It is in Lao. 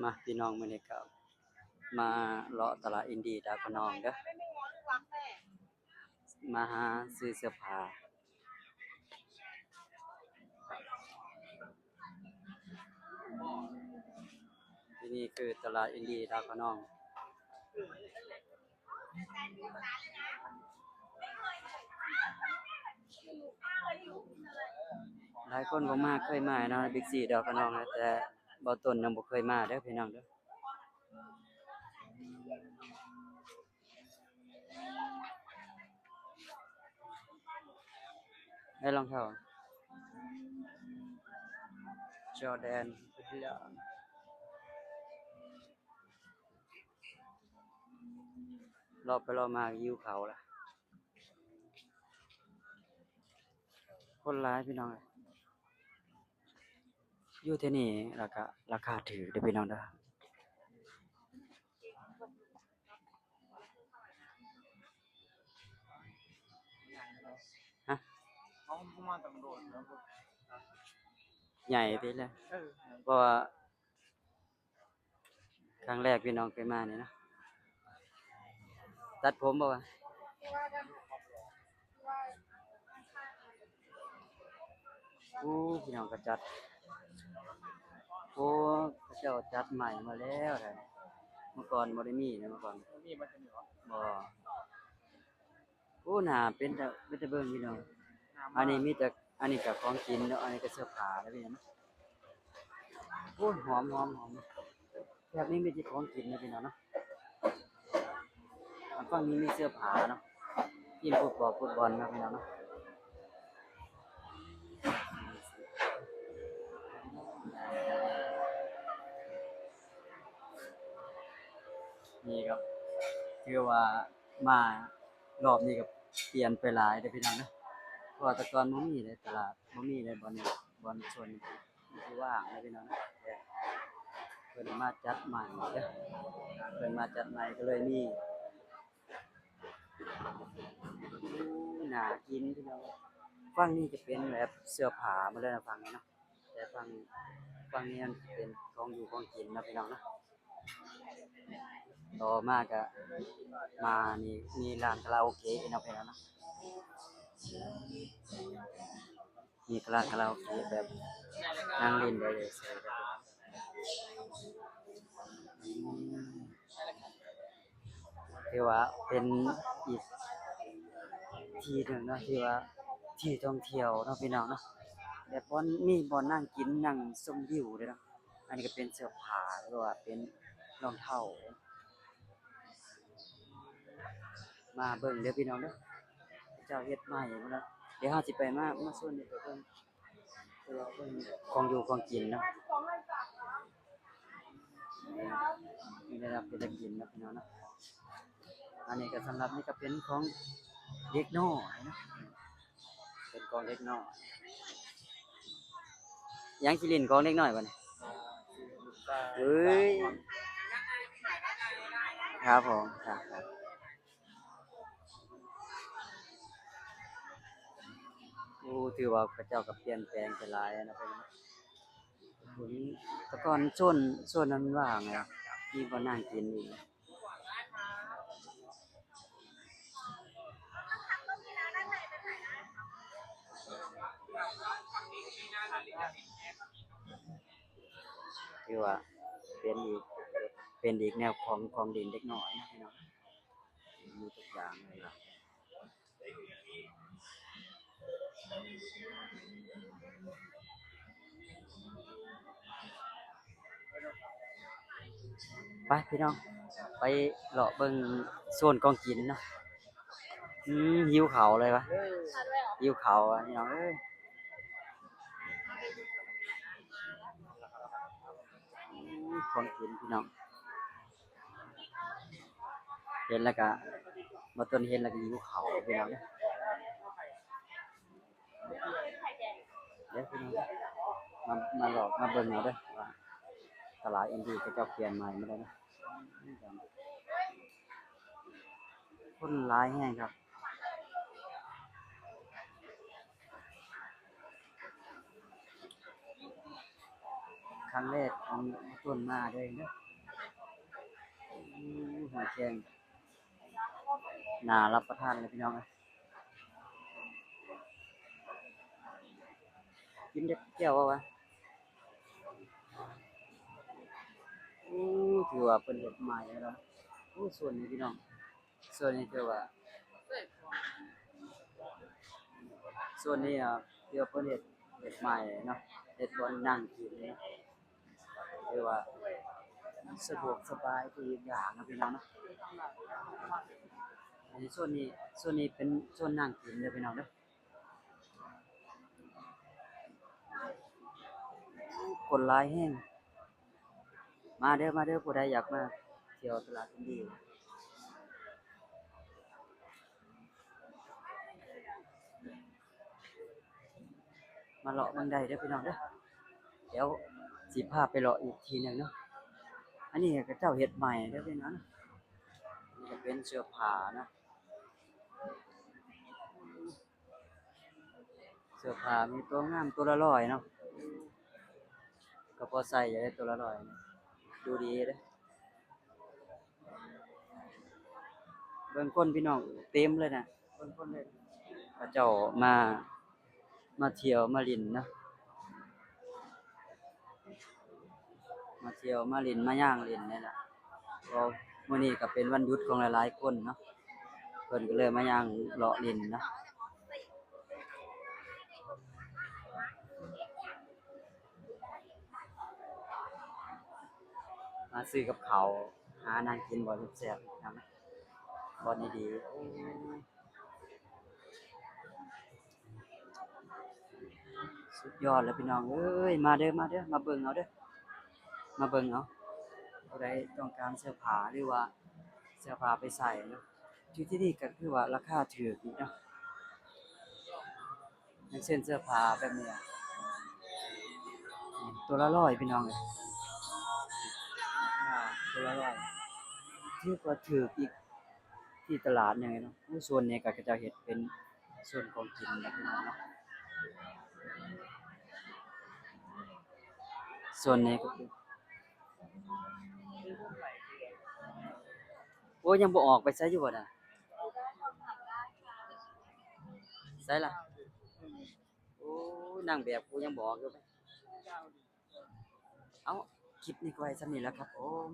ມາພີ່ນ້ອງ ມື້ນີ້ກໍມາເລາະຕະຫຼາດອິນດີດາວຂະນອງເດີ້ ມາຫາຊື້ເສື້ອຜ້າ. ທີ່ນີ້ຄືຕະຫຼາດອິນດີດາວຂະນອງ. ຫຼາຍຄົນບໍ່ມາ ເຄີຍມາເນາະ ບິກຊີດາວຂະນອງ ແຕ່ບ່າວຕົ້ນຍັງບໍ່ເຄີຍມາເດີ້ພີ່ນ້ອງເດີ້. ໄດ້ລອງເທົ້າ Jordan ເລາະໄປເລາະມາຫິວເຂົ້າລະ ຄົນຫຼາຍພີ່ນ້ອງເອີຍ. ຢູ່ແຖວນີ້ລະກະລາຄາຖືກເດີ້ພີ່ນ້ອງເດີ້. ຮະ? ເຮົາບໍ່ມາຕັ້ງໂດນແລ້ວ ໃຫຍ່ຕິລະ ເອີ ເພາະວ່າ ຄັ້ງແລກພີ່ນ້ອງເຄີຍມານີ້ນະ. ຕັດຜົມບໍ່ວະ? ໂອ້ ພີ່ນ້ອງ ເຂົາຈັດ ໂອ້ ເຂົາເຈົ້າຈັດໃໝ່ມາແລ້ວ ເມື່ອກ່ອນບໍ່ໄດ້ມີນະ ເມື່ອກ່ອນບໍ່ມີ ບໍ່ ໂອ້ ໜ້າເປັນຕາ ເປັນຕາເບິ່ງພີ່ນ້ອງ. ອັນນີ້ມີແຕ່ ອັນນີ້ກະຂອງກິນເນາະ ອັນນີ້ກະເສື້ອຜ້າເນາະພີ່ນ້ອງເນາະ. ໂອ້ຍ ຫອມ ຫອມ ຫອມ ແຖບນີ້ມີແຕ່ຂອງກິນເນາະພີ່ນ້ອງເນາະ. ທາງຝັ່ງນີ້ມີເສື້ອຜ້າເນາະ ທີມຟຸດບອລ ຟຸດບອນເນາະພີ່ນ້ອງເນາະ. ນີ້ກໍຖືວ່າ ມາຮອບນີ້ກໍປ່ຽນໄປຫຼາຍເດ້ພີ່ນ້ອງເນາະ ເພາະວ່າແຕ່ກ່ອນບໍ່ມີເດ້ ຕະຫຼາດບໍ່ມີເດ້ ບ່ອນ ບ່ອນໂຊນນີ້ຄືວ່າງເດ້ພີ່ນ້ອງເນາະ. ແຕ່ເພິ່ນມາຈັດໃໝ່ເດ້ ເພິ່ນມາຈັດໃໝ່ກໍເລີຍມີ. ໂອ້ ໜ້າກິນພີ່ນ້ອງ. ຝັ່ງນີ້ຈະເປັນແບບເສື້ອຜ້າໝົດເລີຍນະ ຝັ່ງນີ້ເນາະ. ແຕ່ຝັ່ງ ຝັ່ງນີ້ມັນເປັນຂອງຢູ່ຂອງກິນເນາະພີ່ນ້ອງເນາະ. ຕໍ່ມາກະມານີ້ ມີຮ້ານຄາຣາໂອເກະເນາະພີ່ນ້ອງເນາະ. ມີຮ້ານຄາຣາໂອເກະແບບນັ່ງຫຼິ້ນໄດ້ເລີຍ. ອືມ ຖືວ່າເປັນອີກທີ່ໜຶ່ງເນາະ ທີ່ວ່າທີ່ທ່ອງທ່ຽວເນາະພີ່ນ້ອງເນາະ ແບບບ່ອນ ມີບ່ອນນັ່ງກິນນັ່ງຊົມວິວເດ້ເນາະ. ອັນນີ້ກໍເປັນເສື້ອຜ້າ ຫຼືວ່າເປັນລອງເທົ້າ. ມາເບິ່ງເດີພີ່ນ້ອງເດີ ເຂົາເຈົ້າເຮັດໃໝ່ໝົດແລ້ວ. ດຽວເຮົາຊິໄປ ມາ ມາຊວນໄປເບິ່ງ ເພື່ອເບິ່ງຂອງຢູ່ຂອງກິນເນາະ. ນີ້ໄດ້ຮັບເປັນຕາກິນເນາະພີ່ນ້ອງເນາະ. ອັນນີ້ກໍສຳລັບ ນີ້ກໍເປັນຂອງເດັກນ້ອຍເນາະ ເປັນຂອງເດັກນ້ອຍ. ຫຍັງຊິຫຼິ້ນຂອງເດັກນ້ອຍບັດນີ້? ເອີຍ ຄັບຜົມ ຄັບ ຄັບ. ໂອ້ ຖືວ່າເຂົາເຈົ້າກໍປ່ຽນແປງໄປຫຼາຍແລ້ວເນາະ. ແຕ່ກ່ອນໂຊນ ໂຊນນັ້ນວ່າງ ມີບ່ອນນັ່ງກິນອີກ. ຖືວ່າເປັນອີກ ເປັນອີກແນວຂອງ ຂອງຫຼິ້ນເດັກນ້ອຍເນາະພີ່ນ້ອງ. ມີທຸກຢ່າງເລີຍລະ. ໄປພີ່ນ້ອງ ໄປເລາະເບິ່ງໂຊນຂອງກິນເນາະ. ອືມ ຫິວເຂົ້າເລີຍວະ ຫິວເຂົ້າວະພີ່ນ້ອງເອີຍ. ອືມ ຂອງກິນພີ່ນ້ອງ ເຫັນແລ້ວກະ ບ່າວຕົ້ນເຫັນແລ້ວກະຫິວເຂົ້າພີ່ນ້ອງເອີຍ. ດຽວພີ່ນ້ອງ ມາ ມາເລາະມາເບິ່ງເອົາເດີ ວ່າຕະຫຼາດອິນດີເຂົາເຈົ້າປ່ຽນໃໝ່ມາແລ້ວນະ. ຄົນຫຼາຍແຮງຄັກ. ຄັ້ງແລກຂອງຕົ້ນມາເລີຍເດີ. ໂອ້ ຫອຍແຄງໜ້າຮັບປະທານເລີຍພີ່ນ້ອງເອີຍ. ກິນແຕ່ແຈ່ວເອົາວະ. ໂອ້ ຖືວ່າເພິ່ນເຮັດໃໝ່ແລ້ວ. ໂອ້ ໂຊນນີ້ພີ່ນ້ອງ ໂຊນນີ້ຖືວ່າ ໂຊນນີ້ ອ່າ ທີ່ວ່າເພິ່ນເຮັດ ເຮັດໃໝ່ເນາະ ເຮັດບ່ອນນັ່ງກິນເນາະ ຖືວ່າສະດວກສະບາຍທຸກຢ່າງເນາະພີ່ນ້ອງເນາະ. ອັນນີ້ໂຊນນີ້ ໂຊນນີ້ເປັນໂຊນນັ່ງກິນເດີພີ່ນ້ອງເດີ. ຄົນຫຼາຍແຮງ. ມາເດີ ມາເດີ ຜູ້ໃດຢາກມາທ່ຽວຕະຫຼາດອິນດີ ມາເລາະເບິ່ງໄດ້ເດີພີ່ນ້ອງເດີ. ດຽວຊິພາໄປເລາະອີກທີ່ໜຶ່ງເນາະ. ອັນນີ້ເຂົາເຈົ້າເຮັດໃໝ່ເດີພີ່ນ້ອງ. ນີ້ກະເປັນເສື້ອຜ້າເນາະ. ເສື້ອຜ້າມີຕົວງາມ ຕົວລະຮ້ອຍເນາະ ກະພໍໃສ່ຢູ່ເດ້ ຕົວລະຮ້ອຍ ດູດີເດ້. ເບິ່ງຄົນພີ່ນ້ອງ ເຕັມເລີຍນະ ເບິ່ງຄົນເລີຍ. ເຂົາເຈົ້າມາ ມາທ່ຽວມາຫຼິ້ນເນາະ ມາທ່ຽວມາຫຼິ້ນມາຍ່າງຫຼິ້ນນີ້ແຫຼະ ເພາະມື້ນີ້ກະເປັນວັນຢຸດຂອງຫຼາຍໆຄົນເນາະ ເພິ່ນກະເລີຍມາຍ່າງເລາະຫຼິ້ນເນາະ. ມາຊື້ກັບເຂົ້າ ຫານັ່ງກິນບ່ອນແຊບໆ ບ່ອນດີໆ. ໂອ້ຍ ສຸດຍອດເລີຍພີ່ນ້ອງເອີຍ. ມາເດີ ມາເດີ ມາເບິ່ງເອົາເດີ ມາເບິ່ງເອົາ. ຜູ້ໃດຕ້ອງການເສື້ອຜ້າ ຫຼືວ່າເສື້ອຜ້າໄປໃສ່ເນາະ ຢູ່ທີ່ນີ້ກະຄືວ່າລາຄາຖືກອີກເນາະ. ຢ່າງເຊັ່ນເສື້ອຜ້າແບບນີ້ ໂຕລະຮ້ອຍພີ່ນ້ອງເອີຍ ໂຕລະຮ້ອຍ ຖືກກວ່າຖືກອີກ ທີ່ຕະຫຼາດຫຍັງເນາະ. ໂອ້ ໂຊນນີ້ກະເຂົາເຈົ້າເຮັດເປັນໂຊນຂອງກິນນະພີ່ນ້ອງເນາະ ໂຊນນີ້ກະຄື ໂອ້ ຍັງບໍ່ອອກໄປໃສຢູ່ບໍ່ນະ? ໃສລະ? ໂອ້ ນາງແບບກູຍັງບອກຢູ່. ເອົ້າ ຄລິບນີ້ກະໄວ້ສ່ຳນີ້ແຫຼະຄັບຜົມ.